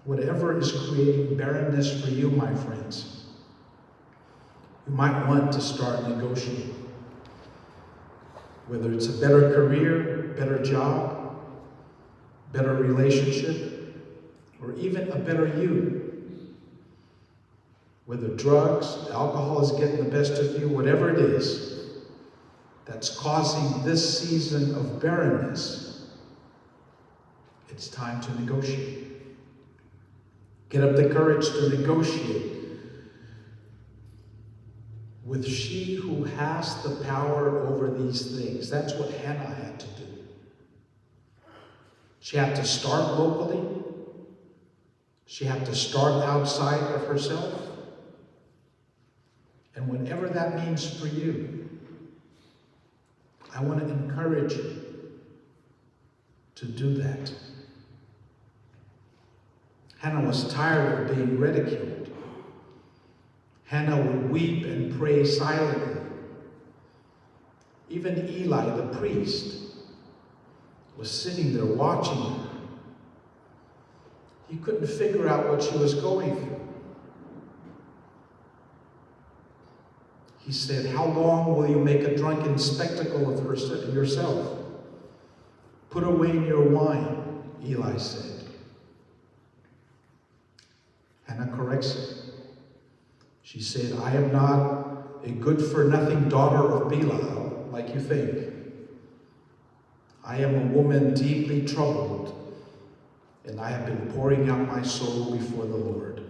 Whatever is creating barrenness for you, my friends, you might want to start negotiating. Whether it's a better career, better job, better relationship, or even a better you. Whether drugs, alcohol is getting the best of you, whatever it is that's causing this season of barrenness, it's time to negotiate. Get up the courage to negotiate with she who has the power over these things. That's what Hannah had to do. She had to start locally. She had to start outside of herself. And whatever that means for you, I want to encourage you to do that. Hannah was tired of being ridiculed. Hannah would weep and pray silently. Even Eli, the priest, was sitting there watching her. He couldn't figure out what she was going through. He said, "How long will you make a drunken spectacle of yourself? Put away your wine," Eli said. Hannah corrects him. She said, "I am not a good-for-nothing daughter of Belial, like you think. I am a woman deeply troubled, and I have been pouring out my soul before the Lord."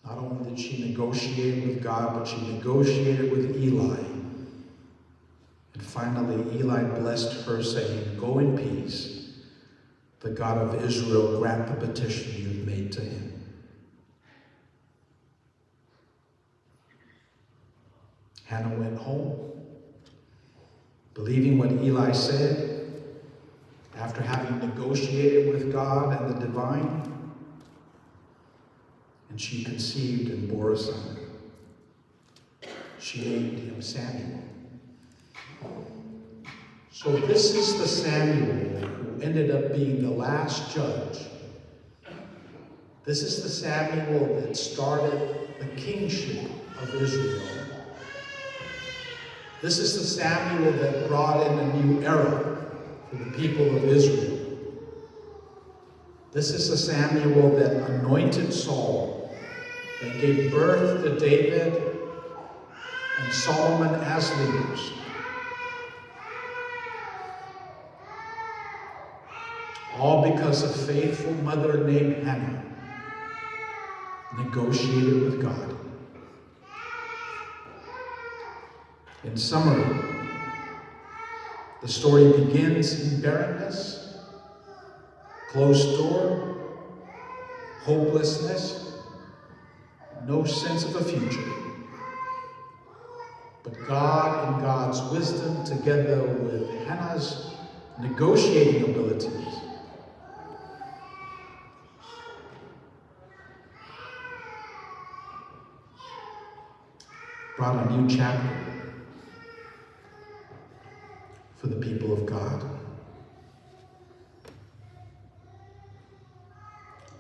Not only did she negotiate with God, but she negotiated with Eli. And finally, Eli blessed her, saying, "Go in peace. The God of Israel grant the petition you've made to him." Hannah went home, believing what Eli said, after having negotiated with God and the divine, and she conceived and bore a son. She named him Samuel. So this is the Samuel who ended up being the last judge. This is the Samuel that started the kingship of Israel. This is the Samuel that brought in a new era for the people of Israel. This is the Samuel that anointed Saul, that gave birth to David and Solomon as leaders. All because a faithful mother named Hannah negotiated with God. In summary, the story begins in barrenness, closed door, hopelessness, no sense of a future. But God, in God's wisdom, together with Hannah's negotiating abilities, brought a new chapter for the people of God.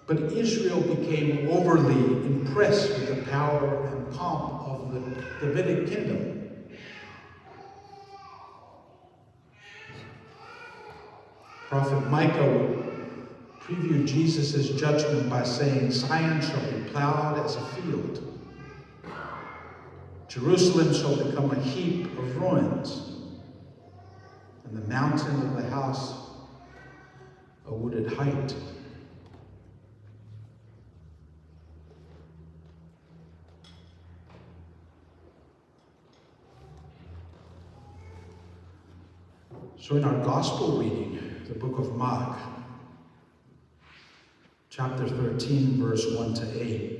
But Israel became overly impressed with the power and pomp of the Davidic kingdom. Prophet Micah would preview Jesus' judgment by saying, "Zion shall be plowed as a field. Jerusalem shall become a heap of ruins, and the mountain of the house a wooded height." So in our gospel reading, the book of Mark, chapter 13, verse 1 to 8,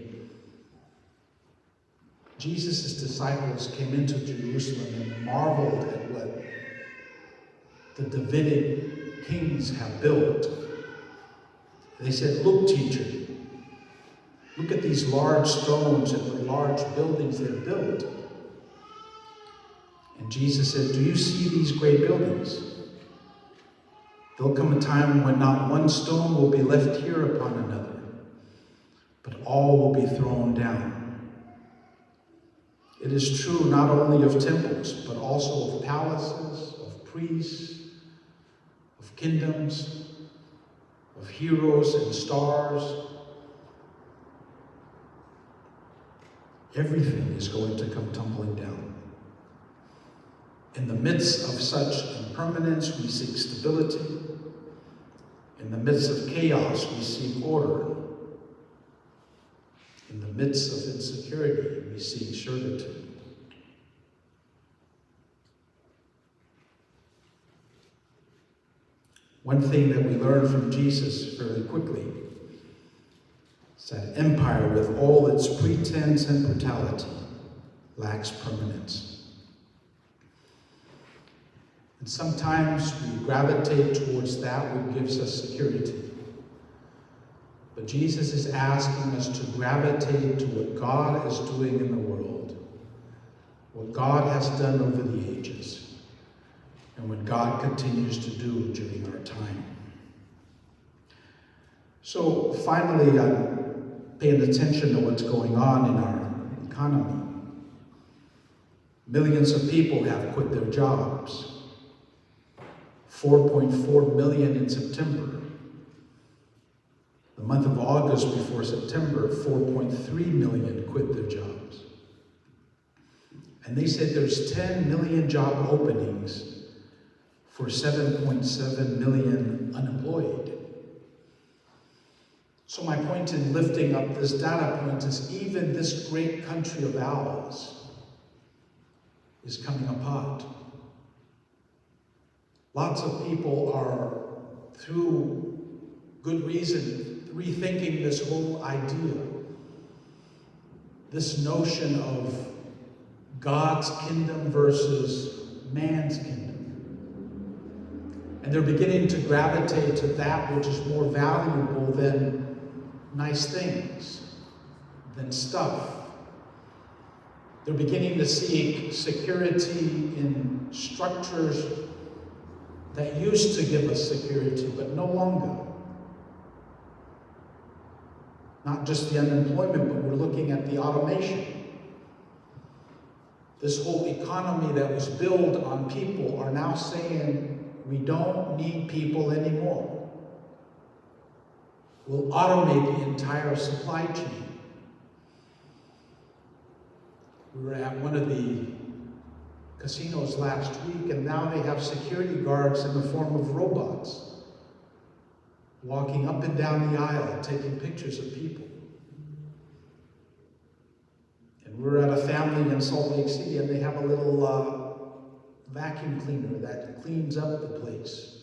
Jesus' disciples came into Jerusalem and marveled at what the Davidic kings have built. They said, "Look, teacher, look at these large stones and the large buildings they've built." And Jesus said, "Do you see these great buildings? There'll come a time when not one stone will be left here upon another, but all will be thrown down. It is true not only of temples, but also of palaces, of priests, of kingdoms, of heroes and stars. Everything is going to come tumbling down. In the midst of such impermanence, we seek stability. In the midst of chaos, we seek order. In the midst of insecurity, we seek certitude. One thing that we learn from Jesus fairly quickly is that empire, with all its pretense and brutality, lacks permanence. And sometimes we gravitate towards that which gives us security. But Jesus is asking us to gravitate to what God is doing in the world, what God has done over the ages, and what God continues to do during our time. So finally, I'm paying attention to what's going on in our economy. Millions of people have quit their jobs. 4.4 million in September. The month of August before September, 4.3 million quit their jobs. And they said there's 10 million job openings for 7.7 million unemployed. So my point in lifting up this data point is even this great country of ours is coming apart. Lots of people are, through good reason, rethinking this whole idea, this notion of God's kingdom versus man's kingdom. And they're beginning to gravitate to that which is more valuable than nice things, than stuff. They're beginning to seek security in structures that used to give us security, but no longer. Not just the unemployment, but we're looking at the automation. This whole economy that was built on people are now saying, we don't need people anymore. We'll automate the entire supply chain. We were at one of the casinos last week, and now they have security guards in the form of robots walking up and down the aisle, taking pictures of people. And we were at a family in Salt Lake City, and they have a little vacuum cleaner that cleans up the place.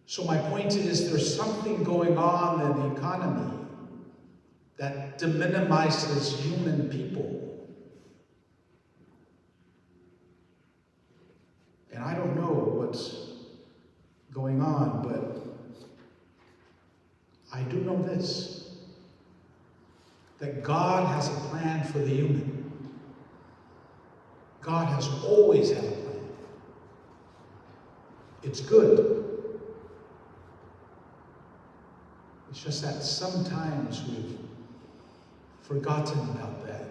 So my point is, there's something going on in the economy that deminimizes human people. And I don't know what's going on, but I do know this, that God has a plan for the human. God has always had a plan. It's good. It's just that sometimes we've forgotten about that.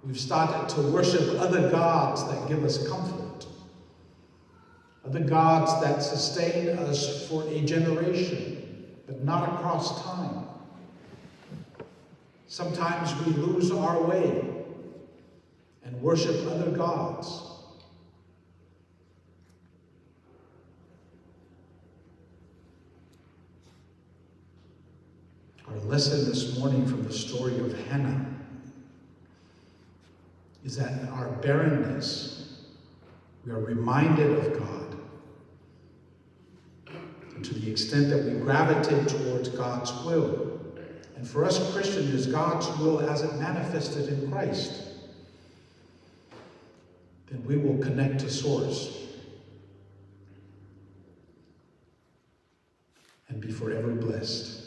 We've started to worship other gods that give us comfort, other gods that sustain us for a generation, but not across time. Sometimes we lose our way and worship other gods. Our lesson this morning from the story of Hannah is that in our barrenness, we are reminded of God. And to the extent that we gravitate towards God's will, and for us Christians, is God's will as it manifested in Christ, then we will connect to Source and be forever blessed.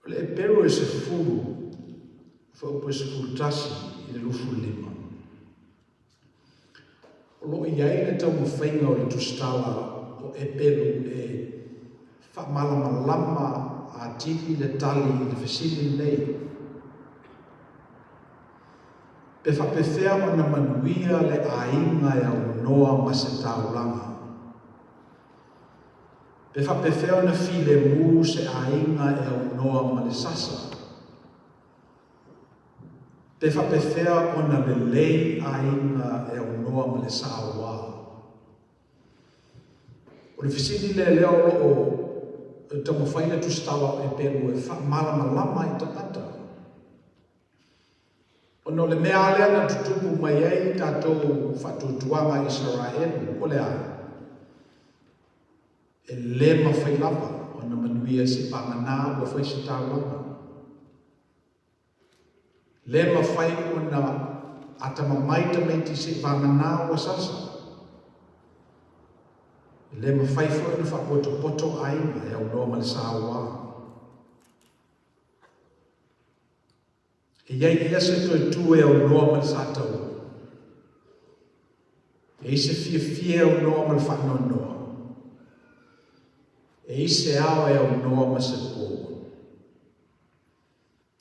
O le Eperu e 10, fuaiupu e 11 i le 25. O lo o i ai le taumafaiga o le tusitala o Eperu e faamalamalama atili le tali i le fesili lenei, Pe faapefea ona manuia le aiga e aunoa ma se taulaga? Pe faapefea ona filemu se aiga e aunoa ma le sasa? Pe faapefea ona lelei aiga e aunoa ma le saoa? O le fesili lea lea o lo o taumafai le tusitala o Eperu e faamalamalama i tagata. Ona o le mea lava lea na tutupu mai ai tatou faatuatuaga Isaraelu, o le a? E le mafai lava ona manuia se vagana ua fai se taulaga. Le mafai ona atamamai tamaiti seivagana ua sasa. E le mafai foi ona faapotopoto aiga e aunoa ma le saoa. E i ai ea se toe tu e aunoa ma le sataua? E i se fiafia e aunoa ma le faanoanoa? E i se ao e aunoa ma se po?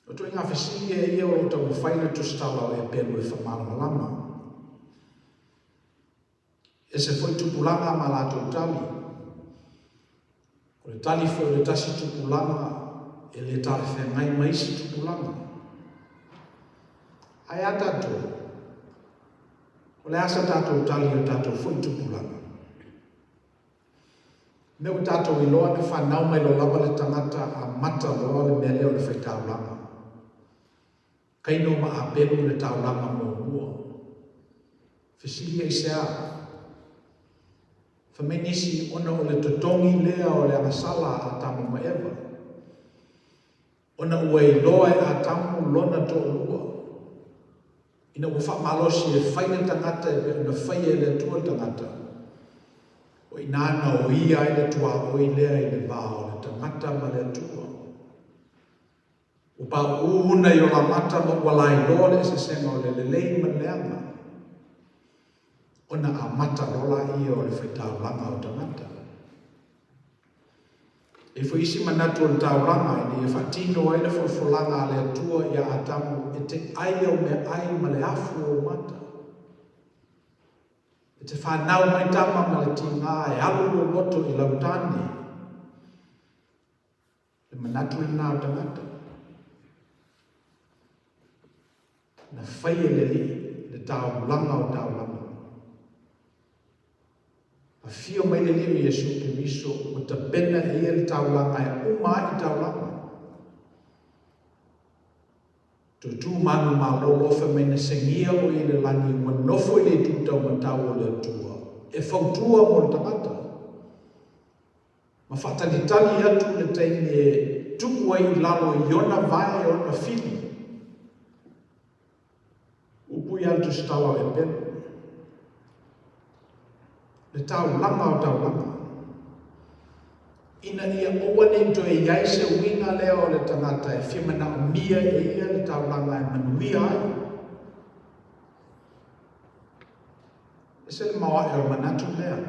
O ituaiga fesili ea ia o lo o taumafai le tusitala o Eperu e faamalamalama? Ese foi tupulaga ma latou tali. O le tali foi o le tasi tupulaga e le talafeagai ma isi tupulaga. Ae a tatou? O le a sa tatou tali i o tatou foi tupulaga? Mea ua tatou iloa na fanau mai loa lava le tagata amata loa le mea lea o le faitaulaga. Kaino ma Apelu le taulaga muamua. Fesili aisea? Fai mai nisi ona o le totogi lea o le agasala a Atamu ma Eva. Ona ua iloa e Atamu lona toalua, ina ua faamalosi e fai le tagata e pei ona faia e le Atua le tagata, o i ina na oia ai le tuaoi lea i le va o le tagata ma le Atua. Ua pauu una i olamata ma ua laeloa le eseesega o le lelei ma le leaga, ona amata loa laia o le faitaulaga o tagata. E i ai foi isi manatu o le taulaga ina ia faatino ai le folafolaga a le Atua iā Atamu e te ʻai au meaʻai ma le afu o ou mata. E te fanau mai tama ma le tigā e alu lou loto i lau tane. Le manatu lena o tagata. Na fai e le Alii le taulaga o taulaga. Afio mai le Alii o Iesu Keriso ua tapena e ia le taulaga e uma ai i taulaga. Toe tu manumalo fai mai na segia o ia i le lagi ua nofo i le itu taumatau o le Atua e fautua mo le tagata. Ma faatalitali atu le taimi e tuu ai i lalo i ona vae ona fili. Upu ia le tusitala o Eperu. Le taulaga o taulaga. Ina ia aua ne i toe i ai se uiga lea o le tagata e fia manaomia e ia le taulaga e manuia ai. Ese le maoae o le manatu lea.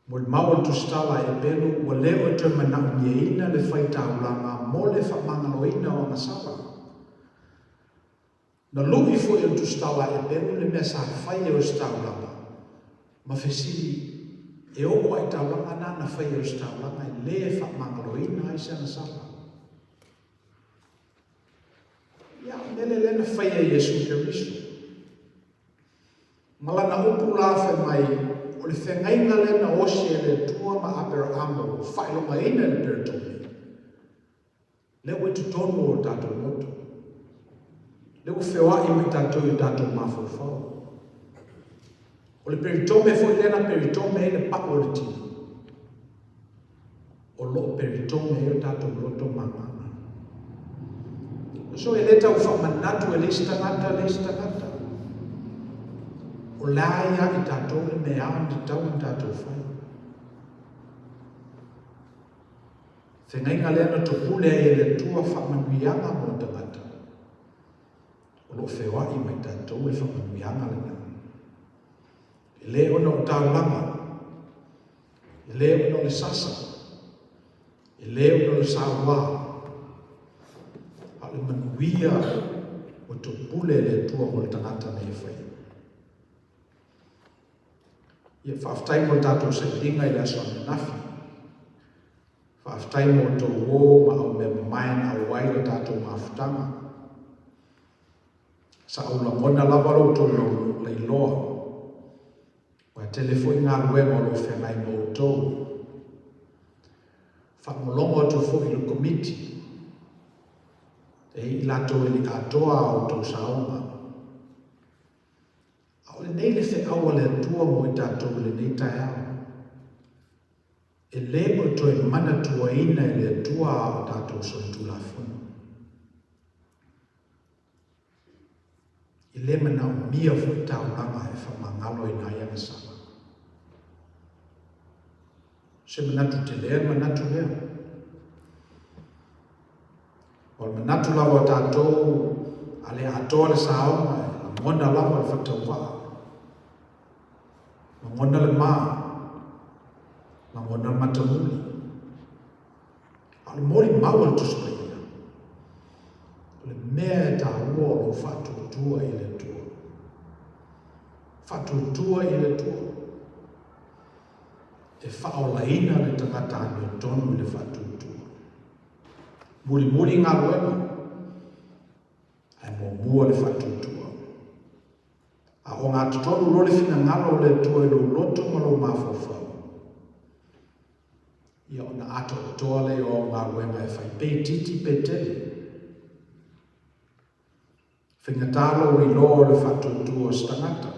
Molimau a le tusitala a Eperu ua le o e toe manaomiaina le fai taulaga mo le faamagaloina o agasala. Na lu'i foi e le tusitala a Eperu le mea sa fai e Ositaulaga, ma fesili, E oo lava i taulaga na na fai e Ositaulaga e le faamagaloina ai se agasala? Ia, o le mea lea lea na faia e Iesu Keriso. Ma lana upu la fai mai, o le feagaiga lea na osi e le Atua ma Aperaamo ua faailogaina i le peretome, lea ua i totonu o tatou loto, lea ua feoai ma i tatou i o tatou mafaufau. O le peritome foi lea na peritome ai le pau o le tino, o lo o peritome ai o tatou loto ma agaga. So e le tau faamanatu e le isi tagata le isi tagata. O la ia i tatou le mea ao na tatau ona tatou fai. Fegaiga lea na topule ai e le Atua faamanuiaga mo tagata. O lo o feoai ma i tatou le faamanuiaga lena. E le ona o taulaga, e le ona o le sasa, e le ona o le sauā, a o le manuia ua topule e le Atua mo le tagata na ia faia. Ia faafetai mo le tatou sailiga i le aso ananafi. Faafetai mo outou uō ma au mea mamae na auai le tatou mafutaga. Sa ou lagona lava lo outou lailoa, ua tele foi galuega o lo o feagai ma outou. Faalogologo atu foi i le Komiti, e i ai i latou e le i atoa a outou saoga. A o lenei le feau a le Atua mo i tatou i lenei taeao. E le o toe manatuaina e le Atua a o tatou solitulafono. E le manaomia foi taulaga e faamagalo ai agasala. Se manatu tele le manatu lea. O le manatu lava o tatou a le atoa le saoga, e lagona lava le faatauvaa. Lagona le ma, lagona le matamuli. A o le molimau a le Tusi Paia, o le mea e taua o lou faatuatua i le Atua. Faatuatua i le Atua. E faaolaina le tagata amiotonu i le faatuatua. Mulimuli galuega, ae muamua le faatuatua. A ogatotonu loa le finagalo o le Atua i lou loto ma lou mafaufau, ia ona atoatoa lea o au galuega e fai, pe itiiti pe tele. Faigata lou iloa o le faatuatua o se tagata.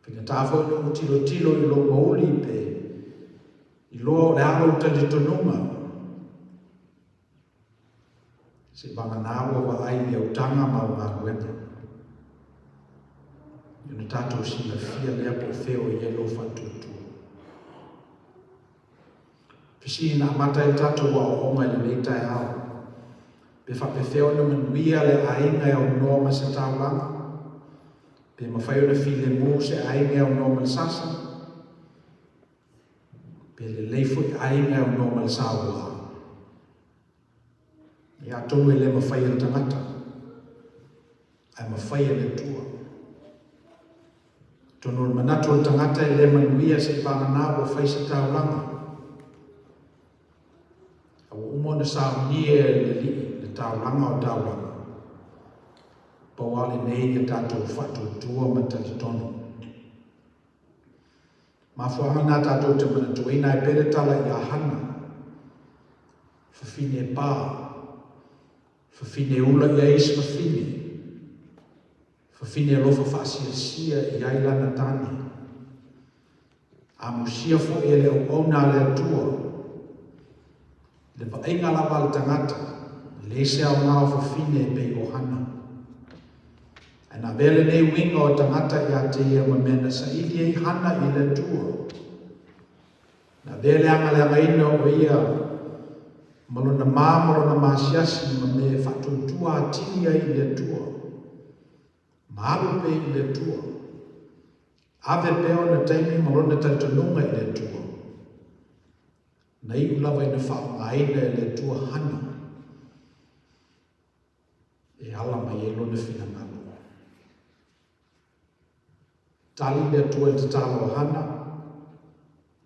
Faigata foi ona ou tilotilo i lou mauli pe iloa o le a lou talitonuga. Seivagana ua vaai i autaga ma au galuega. Ona tatou silafia lea po o fea o i ai lou faatuatua. Fesili na amata ai le tatou aoaoga i lenei taeao. Pe faapefea ona manuia le aiga e aunoa ma se taulaga? Pe mafai ona filemu se aiga e aunoa ma le sasa? Pe lelei foi aiga e aunoa ma le sauā? Ia atonu e le mafai e le tagata, ae mafai e le Atua. Atonu o le manatu o le tagata e le manuia seivagana ua fai se taulaga. A ua uma ona saunia e le Alii le taulaga o taulaga. Pau lava lenei ia tatou faatuatua ma talitonu. Mafuaaga na tatou te manatuaina ai pea le tala ia Hana, fafine pa, fafine ula i ai isi fafine, fafine alofa faasiasia i ai lana tane. Amusia foi e le auauna a le Atua, i le vaaiga lava a le tagata, e leai se aoga o fafine e pei o Hana. Ae na avea lenei uiga o tagata ia te ia ma mea na saili ai Hana i le Atua. Na avea le agaleagaina o ia ma lona ma ma lona masiasi ma mea e faatuatua atili ai i le Atua. Ma alu pea i le Atua. Ave pea ona taimi ma lona talitonuga i le Atua. Na iu lava ina faaaogaina e le Atua Hana e ala mai ai lona finagalo. Tali le Atua i le tatalo a Hana,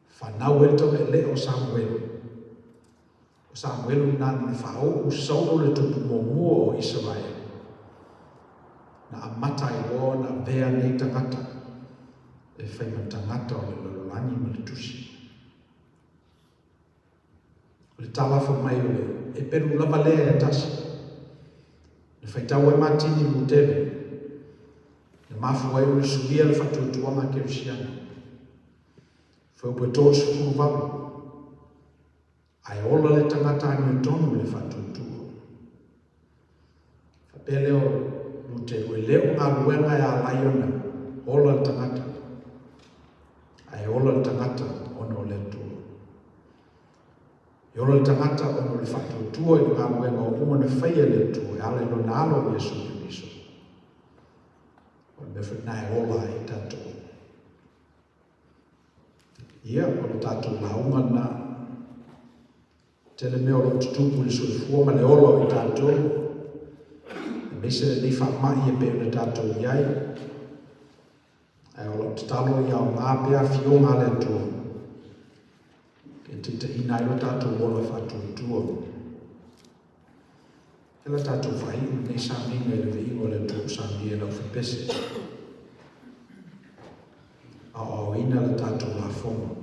fanau ai le taulealea o Samuelu. O Samuelu lena na faauu Saulo le tupu muamua o Isaraelu. Na amata ai loa ona avea nei tagata e fai ma tagata o le lalolagi ma le tusi. O le tala fai mai o le epelu lava lea e tasi. Na faitau ai Matini Lutele, na mafua ai ona suia le faatuatuaga kerisiano. Fuaiupu e 38, Ae ola le tagata amiotonu i le faatuatua. Faapea lea o Luteru, e le o galuega e ala ai ona ola le tagata, ae ola le tagata ona o le Atua. E ola le tagata ona o le faatuatua i le galuega ua uma ona faia e le Atua e ala i lona Alo o Iesu Keriso. O le mea foi lena e ola ai tatou. Ia, o le tatou lauga lena. Tele mea o lo o tutupu i le soifua ma le ola o i tatou, aemaise lenei faamai e pei ona tatou i ai. Ae o lau tatalo ia aoga pea afioga a le Atua e taitaiina ai lo tatou ola faatuatua. E la tatou faaiu lenei sauniga i le viiga o le Atua ua saunia e le aufepese. Aoaoina le tatou lafoga.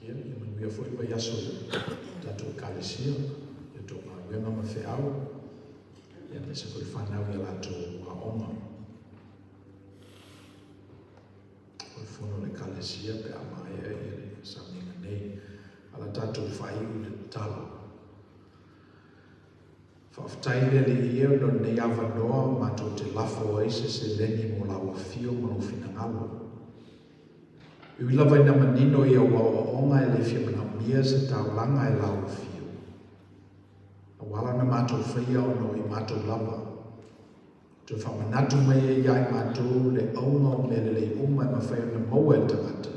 Ia, ia manuia foi le vaiaso i le tatou Ekalesia, i a outou galuega ma feau, ia aemaise foi le fanau i a latou aoga. O le fono a le Ekalesia pe a maea ia le sauniga nei. Ae o le a tatou faaiu i le tatalo. Faafetai le Alii e ona o lenei avanoa matou te lafo ai se seleni mo lau afio ma lou finagalo. E ui lava ina manino i au aoaoga e le fia manaomia se taulaga e lau afio. A ua ala ona matou faia ona o i matou lava. Toe faamanatu mai ai ia i matou le auga o mea lelei uma e mafai ona maua e le tagata.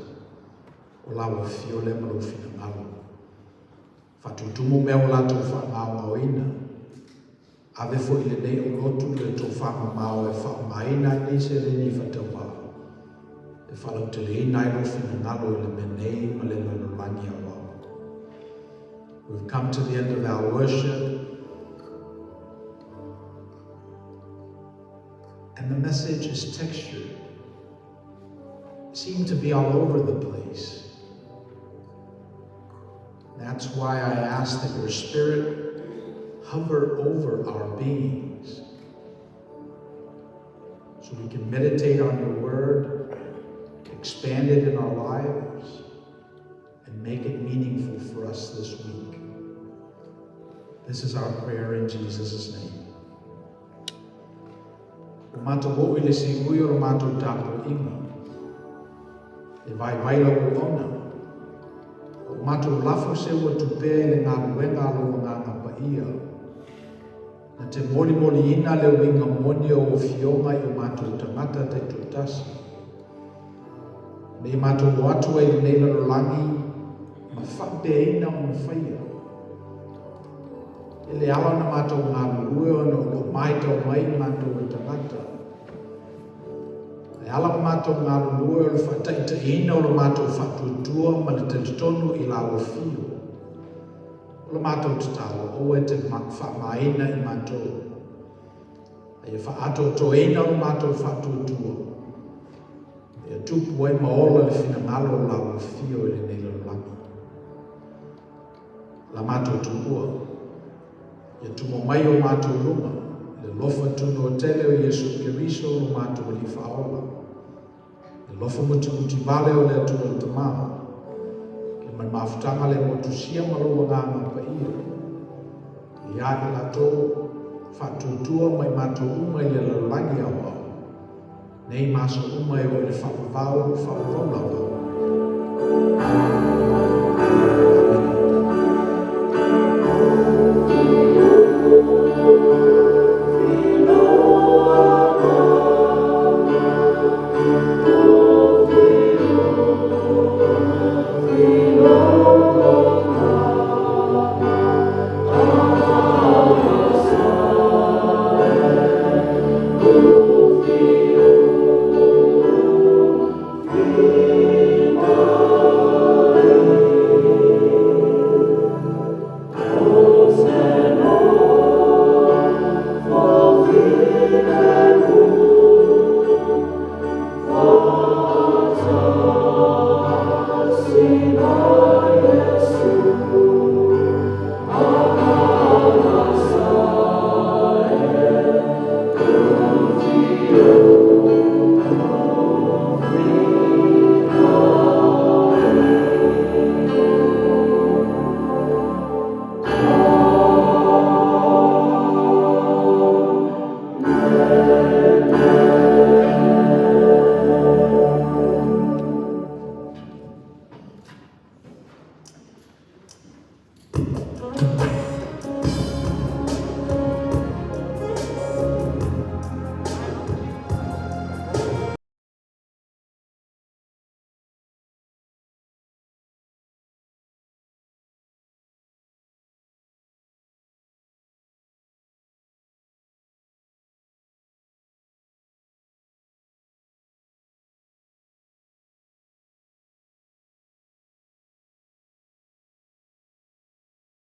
O lau afio lea ma lou finagalo. Faatutumu mea ua latou faagaogaoina. Ave foi i lenei aulotu le tofamamao e faaaogaina ai nei seleni faatauvaa e faalauteleina ai lou finagalo i le mea nei ma le lalolagi aoao. We've come to the end of our worship. And the message is textured. Seemed to be all over the place. That's why I ask that your spirit hover over our beings so we can meditate on your word, expand it in our lives, and make it meaningful for us this week. This is our prayer in Jesus' name. Ua matou oo i le siui o le matou tapuaiga, e vaivai lau auauna, ua matou lafo seu atu pea i le galuega a lou Agaga Paia, na te molimoliina le uiga moni o ou Afioga i o matou tagata taitoatasi. Ina ia matou o atu ai i lenei lalolagi ma faapeaina ona faia. E le ala ona matou galulue ona o lo o maitau mai matou e tagata. E ala ona matou galulue o le faataitaiina o lo matou faatuatua ma le talitonu i lau afio. O le matou tatalo, aua e te faamaina i matou. A ia faaatoatoaina lo matou faatuatua. Ia tupu ai ma ola le finagalo o lau afio i lenei lalolagi. La matou tupua, ia tumo mai o matou luma, le alofa tunoa tele o Iesu Keriso lo matou Alii Faaola, le alofa mutimuti vale o le Atua le Tama, ia ma le mafutaga le motusia ma lou Agaga Paia, ia i latou faatuatua ma i matou uma i le lalolagi aoao, nei ma aso uma e oo i le faavavau faavavau lava.